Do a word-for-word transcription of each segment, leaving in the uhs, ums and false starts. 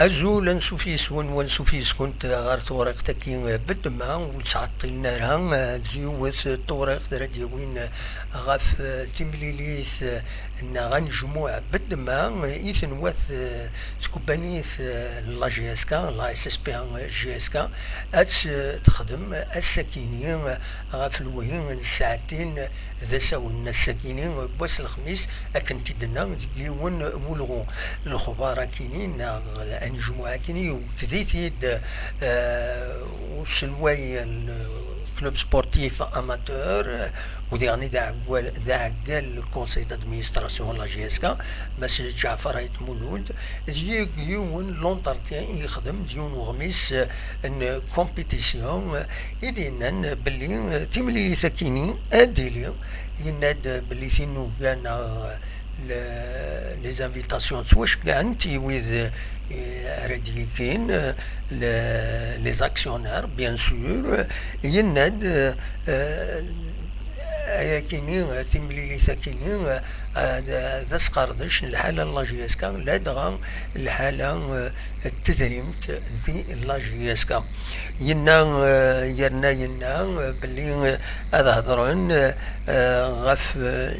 Azul, ansuf yes-wen, wansuf yes-kunt ɣer tewriqt-agi, eh, beddma, ur ttɛeṭṭilen ara, eh, d yiwet tewriqt ara d-yawin, eh, ɣef, eh, timlilit, eh, neɣ anejmuɛ beddma, eh, i tenwa, eh, tkebbanit, eh, n la G S K, la S S P G S K, ad tt-, eh, texdem ass-akini, eh, ɣef lewhi n ssaɛtin d asawen n ass-akini n wass n lexmis, akken t-id-tenna deg yiwen n ulɣu. Lexbar akini neɣ anejmuɛ akini iwked-it-id, eh, uselway n club sportif amateur, u diɣen d aɛeggal, d aɛeggal n conseil d'administration n la G S K, Mass Ǧaɛfar Ayt Mulud, d yig-, yiwen n l'entretien i yexdem d yiwen uɣmis, eh, n compétition, eh, i d-yennan belli, eh, timlilit akini ad d-tili, yenna-d belli tinuga neɣ le-, les invitations ttwaceggɛent i wid, eh, ara d-yekkin, eh, le-, les actionnaires, bien sûr, yenna-d, eh, eh, ayakini, eh, timlilit akini, eh, d, d asqerdec n lḥala n la G S K, ladɣa lḥala, eh, n tedrimt di la G S K. Yenna, eh, yerna yenna, eh, belli, eh, ad hedren, eh, eh, ɣef, eh,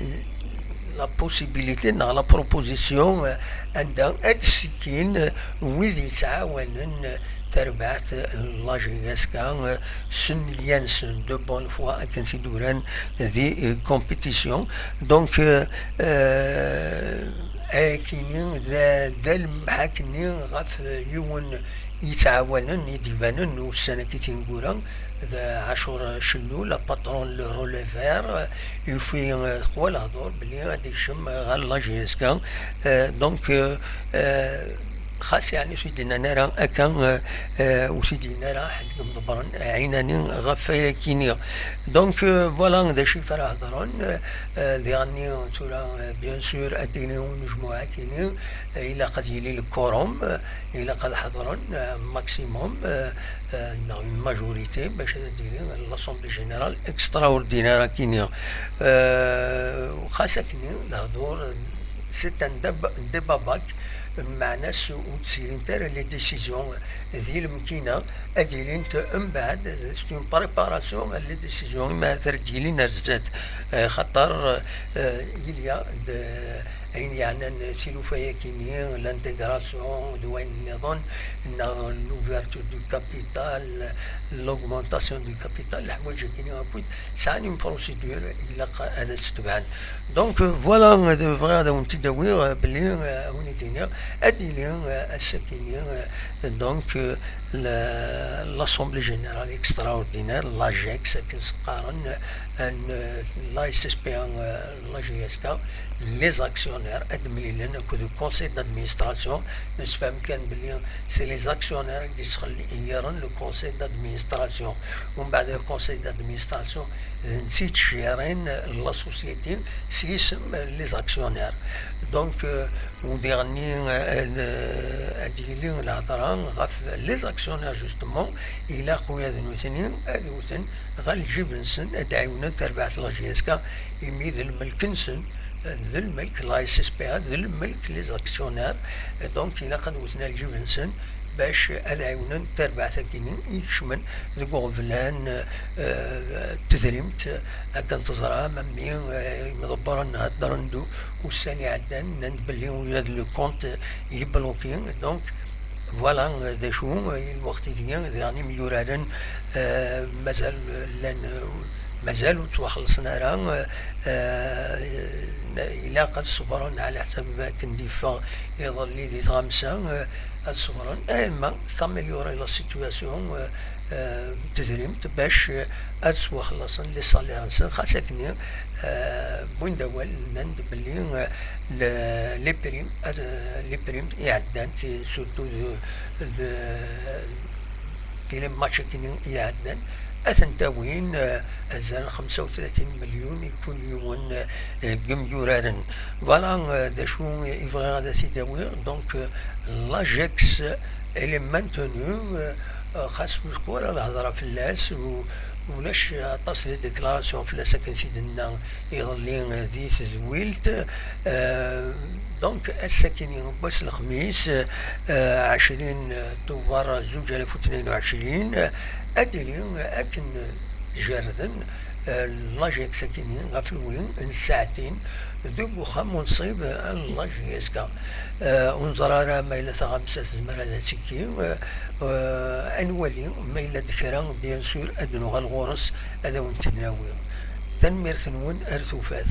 la possibilité neɣ la proposition, eh, anda ad d-ssikkin, eh, wid yettɛawanen, eh, tarbaɛt n la G S K, eh, s nneyya-nsen de bonne foi akken t-id-uran di, eh, compétition. Donc, eh, eh, ayakini d, d alemḥak-nni ɣef, eh, yiwen yettɛawanen i d-ibanen ussan-agi tineggura, d Ɛacur Cellul, apatron n le Relais Vert, yufi, eh, teqwa lehdur belli ad d-ikcem ɣer la G S K. Eh, donc, eh, eh, xas yeɛni ur t-id-nnan ara akka, eh, eh, ur t-id-yenna ara ḥedd deg imḍebbren ɛinani ɣef wayakini. Donc, eh, voilà d acu i ara hedren, eh, eh, diɣenni tura, eh, bien sûr, ad d-yili unejmuɛ akini, eh, ilaq ad yili le quorum, eh, ilaq ad ḥedren, eh, maximum, eh, eh, neɣ une majorité bac ad d-yili l'assemblée générale extraordinaire akini. Eh, xas akkenni, lehdur, c'est un débat, débat vague, meɛna-s ur ttilint ara les décisions di lemkina, ad ilint mbeɛd, c'est une préparation à les décisions, imi ara d-yilin ar zdat, eh, xaṭer, eh, il y a de, ayen yeɛnan tilufa-yakini, l'intégration d wayen nniḍen, neɣ l'ouverture du capital, l'augmentation du capital, leḥwayeǧ-akini akk sɛan une procédure ilaq ad tt-tebɛen. Donc, euh, voilà, euh, bɣiɣ ad awen-t-id-awiɣ, euh, belli, euh, ad awen-id-iniɣ, ad d-yili, euh, ass-akini, euh, donc, euh, la, l'Assemblée Générale Extraordinaire, l'AGEX, akken s-qqaren, euh, n, euh, la S S P A, euh, la G S K, les actionnaires, ad d-mlilen akked le conseil d'administration, nemsefham kan belli c'est les actionnaires i d-yesxelliren le conseil d'administration. Umbeɛd le conseil d'administration, d netta i yettjerrin la société s yisem les actionnaires. Donc, euh, u diɣenni, euh, ad d-yili lehḍra ɣef les actionnaires, justement, ilaq ula d nutni ad wten ɣer lǧib-nsen, ad d-ɛiwnen tarbaɛt n la G S K, imi d lmelk-nsen, d lmelk la S S P A, d lmelk les actionnaires. Donc, ilaq ad wten ɣer lǧib-nsen bac ad ɛiwnen tarbaɛt-agi-nni i ikecmen deg uɣeblan, eh, tedrimt, akken teẓram, a mmi, eh, imḍebbren heddren-d ussan iɛeddan, nnan-d belli ula d le compte yebloki. Donc, voilà, eh, d acu, eh, i lweqt-agi, diɣen imyuraren, eh, mazal llan, eh, mazal ur ttwaxellṣen ara, eh, eh, ilaq ad ṣebren ɛla ḥsab akken d-yeffeɣ iḍelli di tɣamsa, eh, ad ṣebren, eh, ma s'améliorer la situation, eh, eh, n tedrimt bac, eh, ad ttwaxellṣen les salaires-nsen, xas akken, eh, wwin-d awal, nnan-d belli, eh, le-, les primes, eh, les primes iɛeddan, ti-, surtout de, de, di les matchs-agi iɛeddan, ad tent-awin, eh, azal n xemsa u tlatin milyun i kul yiwen, eh, n yimyuraren. Voilà, eh, d acu i bɣiɣ ad as-id-awiɣ. Donc, eh, l'AGEX, elle est maintenue, eh, xas ur teqqur ara lhedra fell-as, u-, Ulac aṭas n déclaration fell-as akken s-id-nenna iḍelli di tedwilt. Donc ass-akini n wass lexmis, ɛecrin tuber zuǧ alaf u tnayen u ɛecrin, ad d-tili akken jerden l'AGEX-akini ɣef lwi n ssaɛtin deg uxxam unṣib n l'AGEX. Ur neẓri ara ma yella taɣamsa tezmer ad tekki. Ad nwali ma yella-d kra, bien sûr, ad nuɣal ɣur-s ad awen-t-id-nawi. Tanemmirt-nwen, ar tufat.